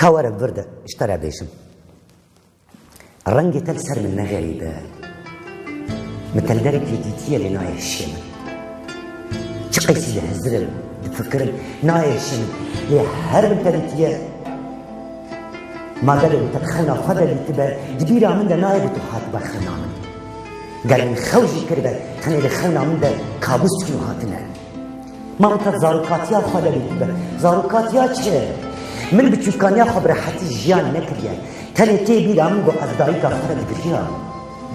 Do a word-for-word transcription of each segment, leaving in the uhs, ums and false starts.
Ka were vir de, ji te re bêjim. Rengê te li ser min ne xerîb e. Min te li derekê dîtiye lê nayê hişê min. Çi qeysî dihizirim, difikirim, nayê hişê min. Lê her min te dîtiye. Ma gelo min te di xewna xwe de dîtibe, di bîra min de nayê ku tu hatibe xewna min. Ger min xew jî kiribe, tenê li xewna min de kabûs dikin û hatine. Ma min te zarokatiya xwe de dîtibe. Zarokatiya çi? Min biçûkaniya xwe bi rehetî jiyan nekiriye. Tenê tê bîra min ku ez dayika xwe re digiriyam.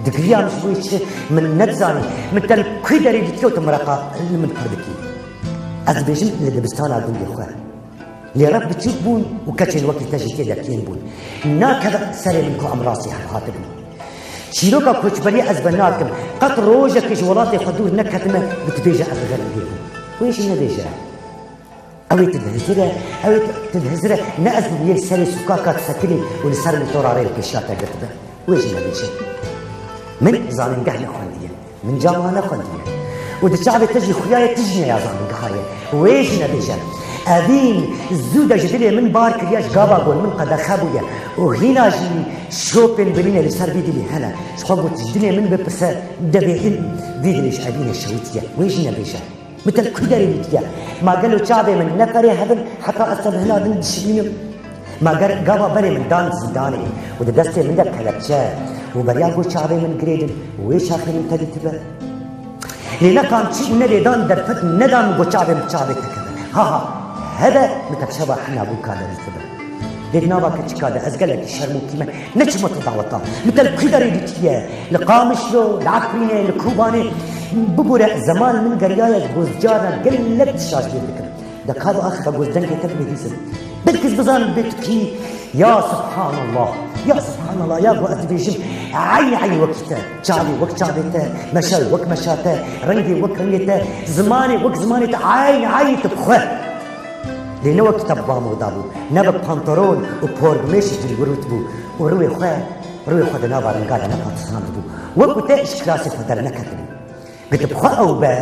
Digiriyam ji bo çi? Min nedizanî. Min te li kû derê dîtiye û tu mireqa li min pir dikî. Ez dibêjim li dibistana gundê xwe. Lê rev biçûk bûn û keçên wekî te jî tê de kêm bûn. Nakeve serê min ku em rastî hev hatibin. Çîroka koçberiyê ez venakim. Qet rojekê ji welatê xwe dûr neketime, bi tu bêje ez li gel wî bûm. Wê jî nebêje. Ew ê tu dihizire, ew ê tu dihizire, ne ez bi wiyê serê sokaka disekinî û li ser motora rê li pêşiya te girtibe. Wê jî nebêje. Min zanîngeh nexwendiye. Min cama nexwendiye. Û di çavê te jî xuya ye, tu jî neya zanîngeha ye. Wê jî nebêje. Evîn zû de ji dilê min bar kiriye, ji gava gon min qedexe bûye. Û hîna jî şopên birîne li ser vî dilî hene. Ji xwe got ji dilê min bipirse, devê in vî dilê ji evînê şewitiye. Wê jî nebêje. Min te li ku derê dîtiye? Ma gelo çavê min ne perê hev in, heta ez te bi hina din dişibînim? Ma ger gava berê min dan zîndanê û di destê min de kelepçe û beriya ku çavê min girêdin, wê çaxê min te dîtibe? Lê neqam çi û ne lê dan derfet nedan min ku çavê min çavê te keve. Ha ha, hebe min te bi şeva hina bûka de dîtibe. Lê di nava keçika de ez gelekî şerm û kî me. Ne çima tu daweta? Min te li ku derê dîtiye? Li Qamişlo, li Efrînê, li Kobanê? Bibûre, zeman min geriyaye, goz carna gelek tişt ji bîr dikim. De ka bi axifa goz dengê te bibihîzim. Belkî ez bizanim bê tu kî? Ya Subhanallah. Ya Subhanallah. Ya ku ez dibêjim, eynî eynî wekî te. Çavê wek çavê te, meşa wek meşa te, rengê wek rengê te, zimanê wek zimanê te, eynî eynî tu bi xwe. Lê ne wekî te bi ba moda bû, ne bi pantoron û porgumêşê cilwirût bû û rûyê xwe, rûyê xwe di nava ringa de nepatisandibû. Wek ku te ji kilasê xwe derneketibû. Gotibû xwe ew be,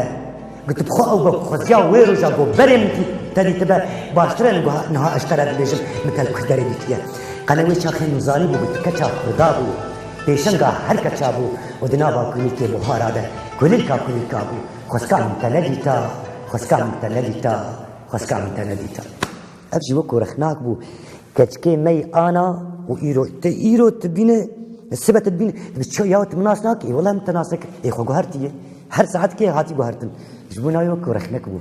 gotibû xwe ew be, xweziya wê roja ku berê min tî-, te dîtibe, baştir e niha ez ji te re dibêjim, min te li ku derê dîtiye. Qene wê çaxê min zanîbû, bi tu keça Kurda bû, pêşenga her keça bû û di nava kulîlkê buhara de, kulîlka kulîlka bû. Xwezka min te nedîta, xwezka min te nedîta, xwezka min te nedîta. Ev jî wekû rexnak bû. Keçikê me yî ana û îro. Te îro tu bîne, sibe tu dibîne, tu bi ço ya tu min nas nakî? Ê wela min te nas nekir. Ê xwe guhertiye. Her saetkê hatî guhertin. Ji bo navê wekû rexnek bû.